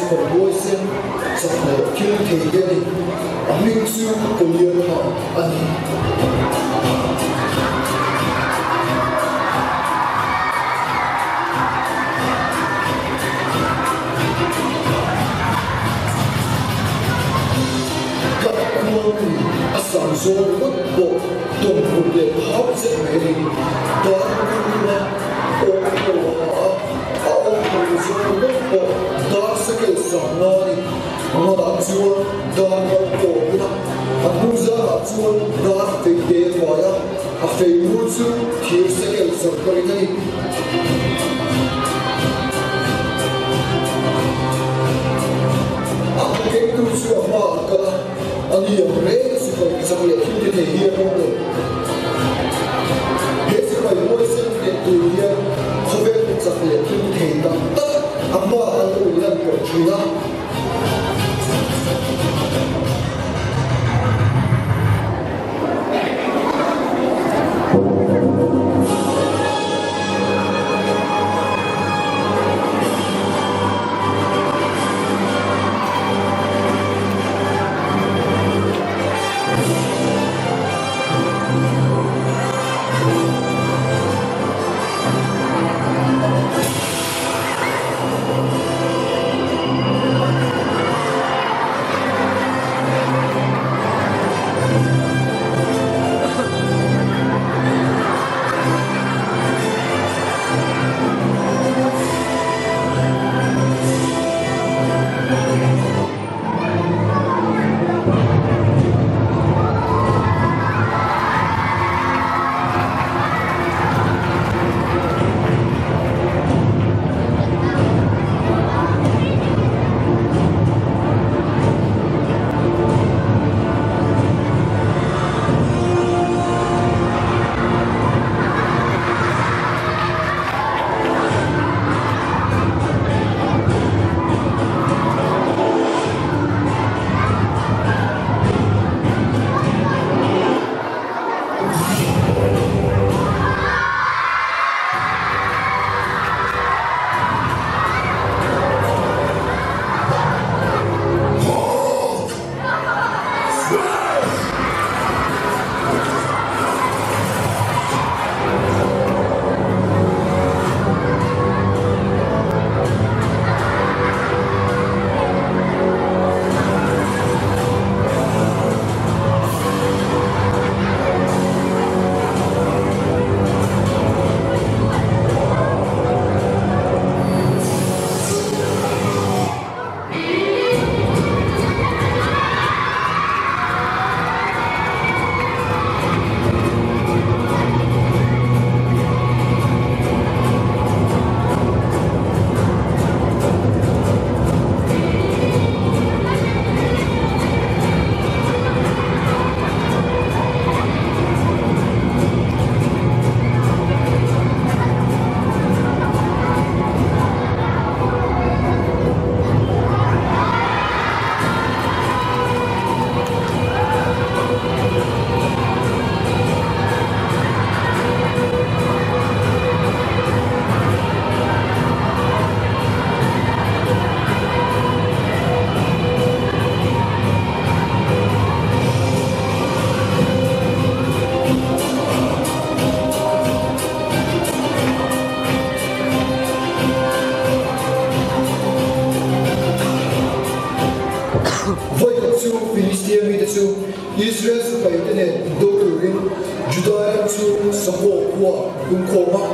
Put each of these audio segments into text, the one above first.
sipai huaisen chak leh thil thei te a ni. A hming chu Goliatha a ni. Ka khualpui a sang zawn ringawt pawh tawmkut leh phau zet mai a ni. Dar khualpui a awm tho a ha a, a awm tho zawn ringawt pawh dar sakel sang nga a ni. Hmanah chuan dar kal pawh a bun a, a hnung zarah chuan dar fei te a kai a, a fei mur chu thir sakel zawrh ka ring a ni. A kengtu chu a hmaah a kal a, a ni ang reng sipai chak leh thil ti thei hi a awm lo. He sipai huaisen hneh tur hian khawvel mi chak leh thil ti thei tak tak a hmaah an lo inlan tawh thin a. Vawikhat chu Filistia mite chu Israel sipaite nen indo turin Juda ram chu Soko khua an pungkhawm a.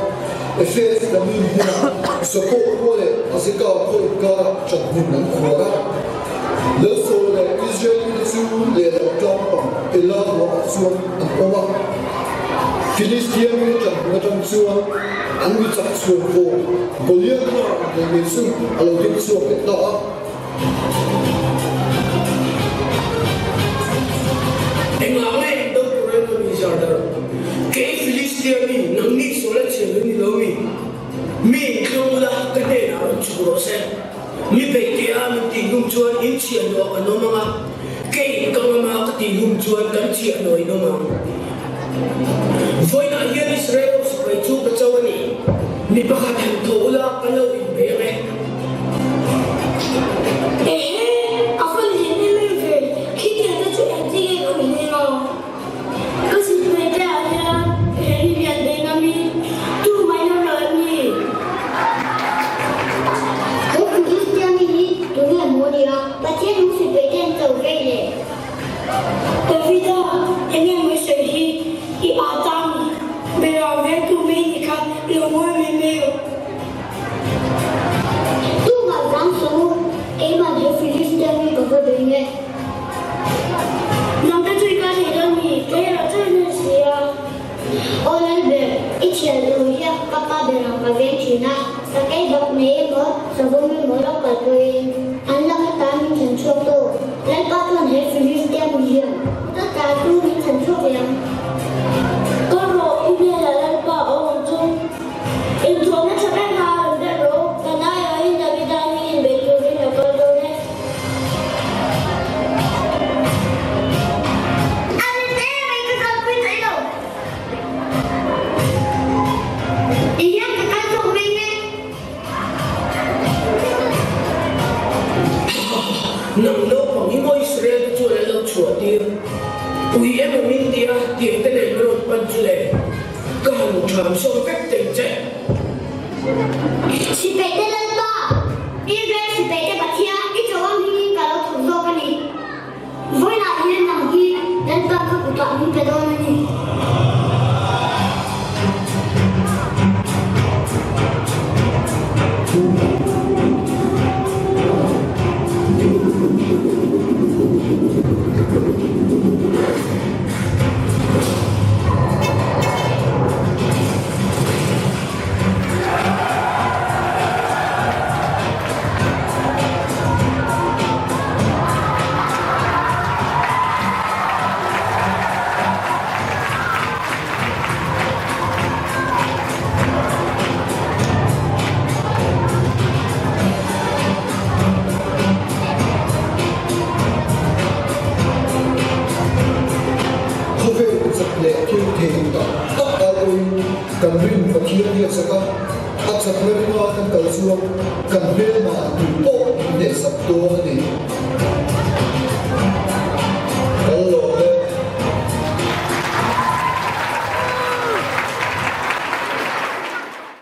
Efes Damim hmunah Soko khua leh Azeka khaw inkarah ṭanhmun an khuar a. Lalsawl leh Israel mite chu lehlam tlang pang Ela ruangah chuan an awm a. Filistia mite ṭanhmun aṭang chuan an mi chak chhuan vawm Goliatha ang nei chu a lo ding chhuak leh ta a. Engah nge in do tur em a ni zar dar? Kei Filistia mi, nangni sual a chhiar in ni lo mi? Mi in thlung ula, ka hnenah rawn chhuk rawh se. Mi beihte a min tih hlum chuan in chhiahnuah kan awm ang a, kei ka ngam a ka tih hlum chuan kan chhiahnuah in awm ang. Vawiinah hian Israel ho sipai chu ka cho a ni. Mi pakhat han tho ula, ka lo inpe ang e. nia, Pathian nung sipai te an cho vei le. Davida, enge maw i sawi hi i aa ta mi? Beram vengtu mai ni kha lo ngawi mai mai rawh. Tumah zang suh u, keimah he Filistia mi ka va bei nge? Nang te chu i kal thei dawn mi? Kei erawh chu i hnen si a. Aw Lalber, i thian lo hi a ka pa ber ang ka veng thin a, sakei bak nei emaw, savawm emaw lo kal pawhin an lak atan min chhan chhuak tawh. Lalpa chuan he Filistia mi hian ka ta chu min chhan chhuak ve ang. Kal rawh, i hnenah Lalpa a awm chu. Inthuamna tha ber kha rawn ber rawh, kan aiawhin Davida hi inbeih turin lo kal dawn e. A rin em ai ka kalpui theih lo. Ti hian ka kal zawk mai nge? Nang naupang hi maw Israel te chuan an lo chhuah tir? Ui emaw min tia tiang te nen ka rawn pan chu le. Ka han ṭham sawm vek thei che. Sipaite Lalpa, Israel sipaite Pathian, i chawam hmingin ka lo thawk zawk a ni. Vawiinah hian nang hi Lalpa ka kutah min pe dawn a ni. Khawvel chak leh thil thei tak tak ai pawhin kan rin Pathian hi a chak a, a chakna ringa kan kal chuan kan hmelma tui pawh min hnehsak dawn a ni.